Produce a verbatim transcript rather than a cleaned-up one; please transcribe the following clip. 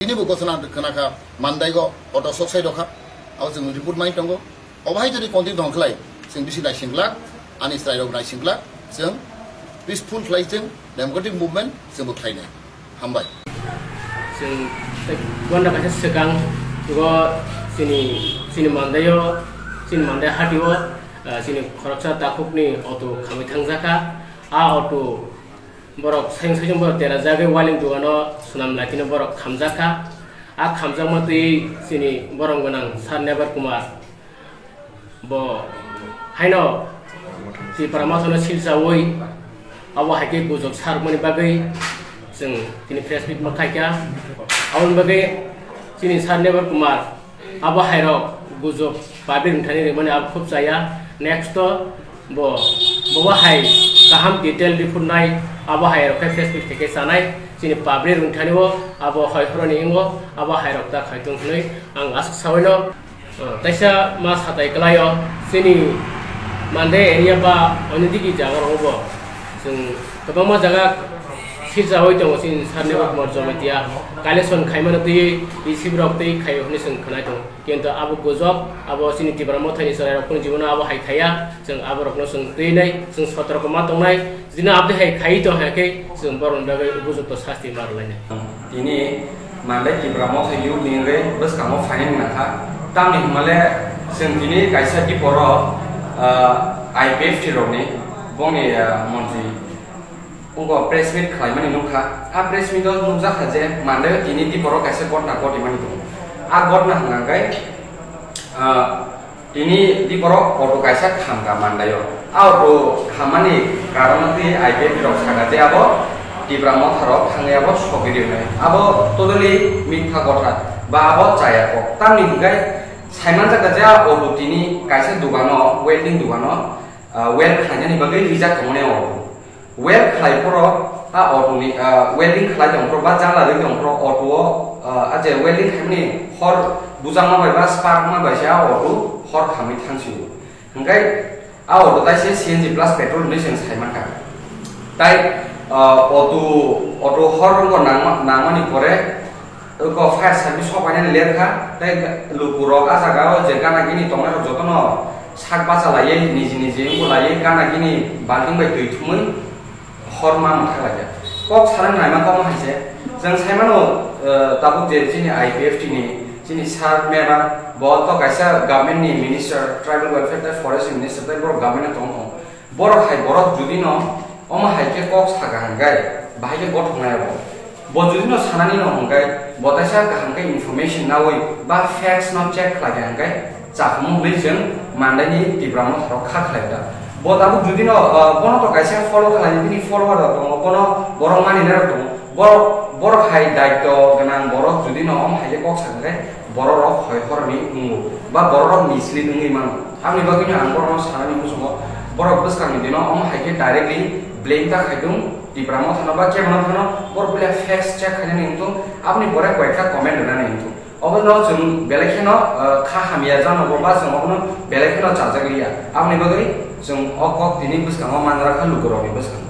Nini bo gosona khna kha, Mandai go auto sok sai rokha, abo chwng report mai tongo. Obo hai jodi continue tong khlai, chwng bisi naising glak, ani chwrai rok naising glak, chwng peaceful khlai chwng democratic movement chwng bo khlai nai. Hambai. Chwng tei gwanda kaisa swkang go chini, chini Mandai o, chini Mandai hati o, ah, chini khoroksa takhuk ni auto khamwi thangjakha. A auto borok sayung sayung borok tera jagwi wailing dugano swnam lai tino borok khamjakha. A khamjakma twi chini borom gwnang Sir Nebar Kumar bo haino Tipra Mothano silsawi abo hai khe gujok sarmani bagwi chwng tini press meet ma khaikha. Aboni bagwi chini Sir Nebar Kumar abo hairok gujok public wngthani rimani abo khub chaya. Next o bo, bo hai kaham detail report nai, abo hairok khe Facebook theke chanai, chini public wngthani o abo hoi horoni ingo, abo hairok ta khaitung hwnwi ang aswk sawi no. Taisa ma satai kwlai o, chini Mandai area ba onidigi jaga rogo bo chwng kwbangma jaga sirjawi tongo chini Sir Nebar Kumar Jamatia, collection khaimano twi E C B rok twi khaio hwnwi chwng khwnai tongo. Kintu abo gujok, abo chini Tipra Mothani chwrairok kunu jibono abo hai khaiya, chwng aborokno chwng twi nai, chwng sotorko ma tongnai, jino aboni hai khaiwi tong hai khe chwng borokni bagwi upojukto sasti ma rwlainai. Tini Mandai Tipra Motha youth ni wngwi bwskango phainani nangkha. Tamni hwnmale chwng tini kaisa diporo, ah, I P F T rokni bongni, ah, montri wngkha press meet khlaimani nukha. A press meet o nukjakha je Mandai o tini diporo kaisa gotna gotimani tongo. A gotna hwnkha khe, ah, Tini di borok auto kaisa khamkha Mandai o. A auto khammani karon twi I P F T rok sakha je abo Tipra Motha rok thangwi abo sogwi rwnai. Abo totally mitha kotha ba abo chaya kok. Tamni hwnkhe saimanjakha je a auto tini kaisa dogano, welding dogano, ah, weld khlainani bagwi rijak tongmani auto. Weld khlai phoro a auto ni, ah, welding khlai tong phoro ba jala rwi tong phoro auto o, ah, a je welding khaimani hor bujakma bai ba spark ma bai se a auto hor khamwi thang sio. Hwnkhe a auto tai se C N G plus petrol hinwi chwng sai mankha. Tai, ah, auto, auto hor wngkha nangma-, nangmani pore Eko fire service rok painani ler kha, tei lukurok a jaga o je gana gini tongnai rok jotono sak bacha laiwi niji niji wngbo laiwi gana gini balting bai twi thumwi hor ma mwthang lai kha. Kok sana naima kok hai se, chwng sai mano, eh, tabuk je chini I P F T ni chini sir member bo to kaisa government ni minister, tribal welfare tei forest ni minister tei borok government ni tong tong. Borok hai borok judino omo hai khe kok saka hwnkhe bahai khe gothoknai abo. Bo judino sanani no hwnkhe bo taisa kaham khe information nawi ba facts no check khlai kha hwnkhe chakhumu hwnwi chwng Mandai ni Tipra Motha rok kha khlai kha. Bo tabuk judino, ah, bono to kaisa follow khlai bini follower rok tongo, bono borok mani nai rok tongo. Borok, borok hai daityo gwnang borok judino omo hai khe kok saka hwnkhe borok rok hoi horni wngo ba borok rok mislead wngwi mano. Aboni bagwino ang borokno sanani muchungo, borok bwskangni dino omo hai khe directly blame ta khai tongo Tipra Mothano ba kebono phano, borok bile facts check khainani wng tongo, aboni pore koyekta comment rwnani wng tongo. Obono chwng belai kheno, eh, kha hamya jano bo ba chwng obono belai kheno chajak liya. Aboni bagwi chwng o kok tini bwskango manra kha lukurokni bwskango.